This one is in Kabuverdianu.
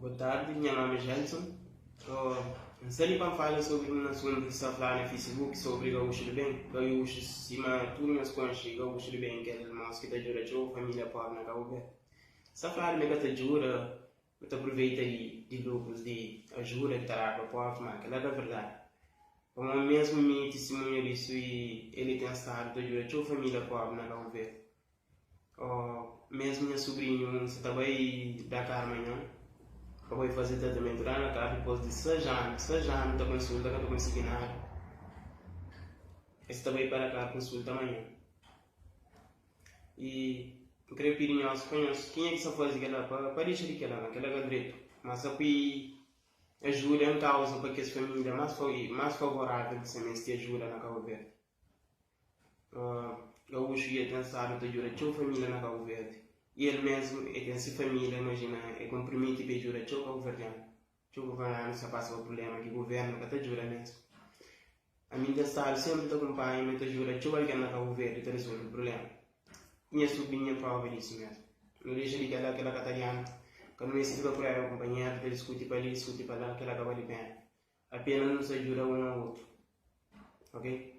Boa tardi, nha nomi é Gelson. N sta li pa N fala sobri un asuntu ki sta fladu na Facebook sobri Gaúcho do Bem. Gaúcho, sima tudu nhos konxe, Gaúcho do Bem kel mos ki ta djuda txeu família pobri na Kabu Verdi. Sta fladu ma el ka ta djuda, ma ta apruveita di lukrus di ajuda ki ta dadu pa pobris, ma kel-la ka verdadi. Pamodi mésmu mi é tistimunha disu i el ten stadu ta djuda txeu família pobri na Kabu Verdi. Ó mesmu nha subrinhu N sa ta bai Dakar manhan pa bai faze tratamentu la na Dakar dipôs di 6 anu, 6 anu ta konsulta ka ta konsigi nada. El sa ta bai pa Dakar konsulta manhan. I N kre pidi nhos pa nhos kenha ki sa faze kela pa pa dexa di kela, ma kela ka dretu, ma sa pui ajuda en kauza pa kes familia más más favorável ki sa meste ajuda na Kabu Verdi. Gaúcho dja ten stadu ta djuda txeu família na Kabu Verdi i el mesmu el ten se família, imajina el konprimiti pa el djuda txeu kabuverdianu. Txeu kabuverdianu sta pasa pa prubléma ki guvernu ka ta djuda mesmu. Ami N ten stadu sénpri ta kunpanha ma el ta djuda txeu algen na Kabu Verdi ta rezolve prubléma. I nha subrinha é prova disu mesmu. Nu dexa di kela, kela ka ta adianta. Ka nu meste fika ku raiba kunpanheru, ta diskuti pa li, diskuti pa la, kela ka bali pena. Apenas nu sta djuda un a otu. Ok?